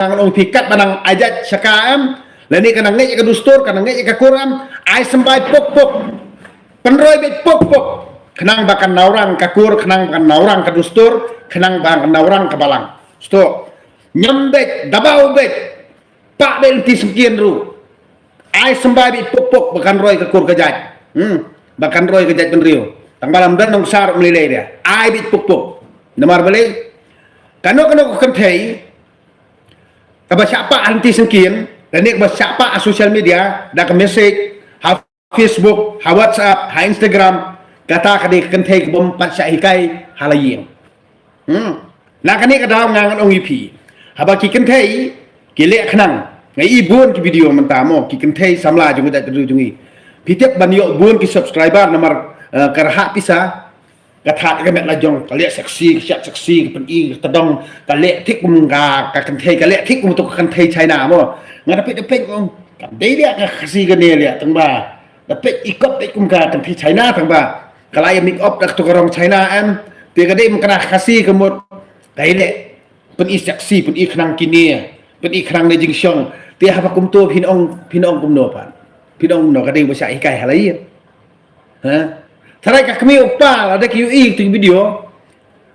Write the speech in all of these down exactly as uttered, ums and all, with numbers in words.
ngan ong ïa phi, katba nang ai jait sha ka em, lane ka nang ngeit ïa ka dustur, ka nang ngeit ïa ka kur em, ai symbai puk puk. Pynroi beit puk puk. Khnang ba kan nang rang ka kur, khnang ba kan nang rang ka dustur, khnang ba kan nang rang ka balang. Sto. Ñiam beit, dabaw beit. Pah beit lynti syngkien ruh. Ai symbai beit puk puk ba kan roi ka kur ka jait. Hmm. Ba kan roi ka jaitbynriew. Tang ba lam don nongsa ruh ym lei lei de. Ai beit puk puk. Namar balei? Kano kano ka kynthei kaba shah pah ha lynti syngkien, lane kaba shah pah ha social media, da ka message, ha Facebook, ha WhatsApp, ha Instagram, kata ka dei ka kynthei ka bym pat shah hikai ha la ïing. Hmm. Na kane ka daw nga ngan ong ïa phi, haba ki kynthei ki leh khnang, nga i bun ki video mynta mo, ki kynthei samla jong ka jaitbynriew jong ngi. Phi tip ban ïoh bun ki subscriber namar, eh, ka rhah pisa, ka thad ka met la jong, ka leh sexy, ka shad sexy, ka pyni ka tdong, ka leh thik kum ka, ka kynthei, ka leh thik kum tu ka kynthei China mo. Nga da peit da peit ong, kam dei leh ka Khasi kane leh, tang ba da peit i kop peit kum ka kynthei China, tang ba ka la ïa make up da ka tu ka rong China em. Te ka dei mynta ka Khasi ka mut ka leh pyni sexy, pyni khnang kine, pyni khnang ne jingshong. Te haba kumto phin ong, phin ong kumno pat? Phin ong kumno, ka dei ba shah hikai ha la ïing. Ha? Tharai ka kmie u kpa lada ki ïohi tu video,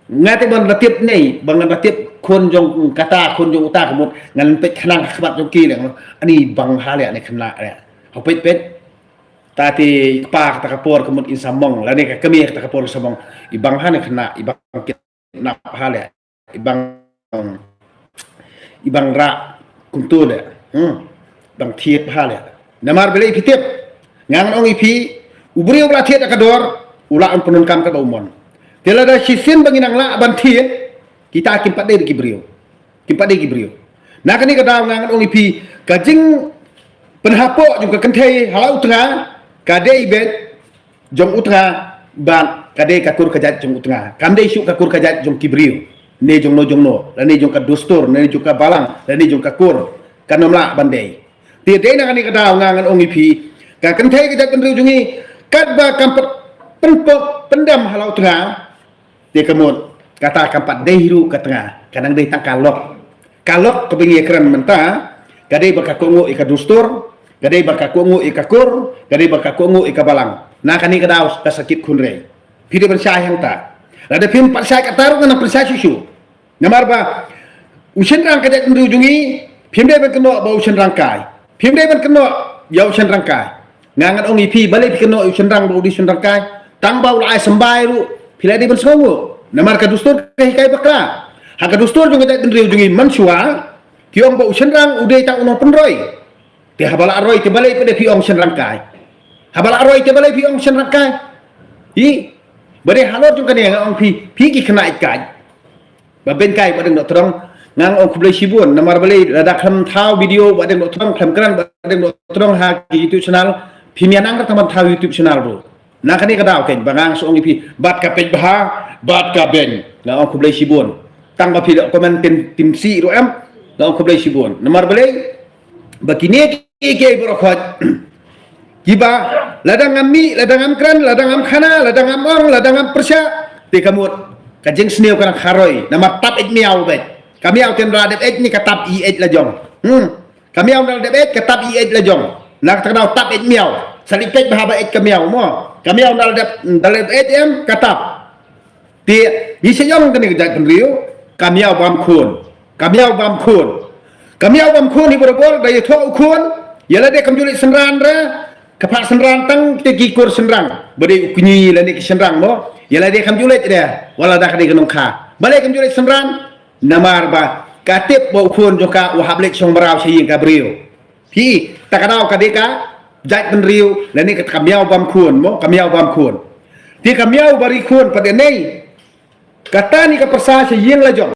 nga te ban da tip nei, ban da tip khun jong kata, khun jong uta ka mut, ngan peit khnang ka khmat jong ki leh. Ani bang ha leh ne khynnah leh. Hau peit peit. Ta te i kpa kata ka por ka mut in sa mong, lane ka kmie kata ka por in sa mong. I bang ha ne khynnah, i bang kidnap ha leh. I bang, i bang rah kumto leh. Hmm. Bang thied ha leh. Namar balei phi tip? Nga ngan ong ïa phi, u briew ba la thied da ka dor, u lah ban pyndonkam katba u mon. Te lada shisien ba ngi nang lah ban thied, kita kim pat dei ki briew. Kim pat dei ki briew. Na kane ka daw nga ngan ong ïa phi, ka jingpynhapoh jong ka kynthei ha la u tnga, ka dei beit jong u tnga, bad ka dei ka kur ka jait jong u tnga. Kam dei shuh ka kur ka jait jong ki briew. Ne jong no jong no, lane jong ka dustur, ne jong ka balang, lane jong ka kur. Kan ym lah ban dei. Te dei na kane ka daw nga ngan ong ïa phi, ka kynthei ka jaitbynriew jong ngi, katba kam pat pynpok pyndam ha la u tnga, te ka mut, kata kam pat dei ruh ka tnga, ka nang dei tang ka lok. Ka lok kaba ngi ïa kren mynta, ka dei ba ka kohnguh ïa ka dustur, ka dei ba ka kohnguh ïa ka kur, ka dei ba ka kohnguh ïa ka balang. Na kane ka daw ka sakit khun rei. Phi dei ban shai hangta. Lada phim pat shai kata ruh ngan nang pynshai shuh shuh. Namar ba u shynrang ka jaitbynriew jong ngi, phim dei ban kynnoh ba u shynrang kai. Phim dei ban kynnoh ïa u shynrang kai. Nga ngan ong ïa phi, balei phi kynnoh ïa u shynrang ba u dei shynrang kai? Tang ba u la ai symbai ruh, phi la dei ban sngewnguh. Namar ka dustur ka hikai bakla. Ha ka dustur jong ka jaitbynriew jong ngi mynshuwa, ki ong ba u shynrang u dei tang u nongpynroi. Te haba la roi te balei pat de phi ong shynrang kai? Haba la roi te balei phi ong shynrang kai? Hi, ba dei halor jong kane nga ong phi, phi ki khynnah ïeit kai. Ba beiñ kai Bah Deng Dohtdong, nga ong khublei shibun, namar balei lada khlem thaw video Bah Deng Dohtdong, khlem kren Bah Deng Dohtdong ha ki YouTube channel, phim ïa nang kata ban thaw YouTube channel ruh. Na kane ka daw keiñ, ba nga shu ong ïa phi, bad ka peit bha, bad ka beiñ, nga ong khublei shibun. Tang ba phi la comment tim, tim sih ruh em, nga ong khublei shibun. Namar balei, ba kine ki, ki baroh khoit. Kiba, lada ngam mih, lada ngam kren, lada ngam khana, lada ngam ong, lada ngam pyrshah, te ka mut ka jingsniew ka nang kharoi, namar tap eit miaw beit. Ka miaw te ynda la dep eit ne ka tap i eit la jong. Hmm. Ka miaw ynda la dep eit ka tap i eit la jong. Na kata ka daw tap eit miaw. Sa leit peit bha ba eit ka miaw mo. Ka miaw ynda la dep, ynda la dep eit em ka tap. Te ngi shu ong kane ka jaitbynriew, ka miaw bam khun. Ka miaw bam khun. Ka miaw bam khun hi barabor, da ïathuh u khun, ïa lade kam ju leit synran re, ka phah synran tang te ki kur shynrang. Ba dei u kñi lane ki shynrang mo, ïa lade kam ju leit re, wat la da ka dei ka nongkha. Balei kam ju leit synran? Namar ba ka tip ba u khun jong ka u hap leit shong mraw sha ïing ka briew. Phi, ta ka daw ka dei ka jaitbynriew, lane kata ka miaw bam khun mo, ka miaw bam khun. Te ka miaw ba ri khun pat de nei. Kata ne ka pyrsa sha ïing la jong.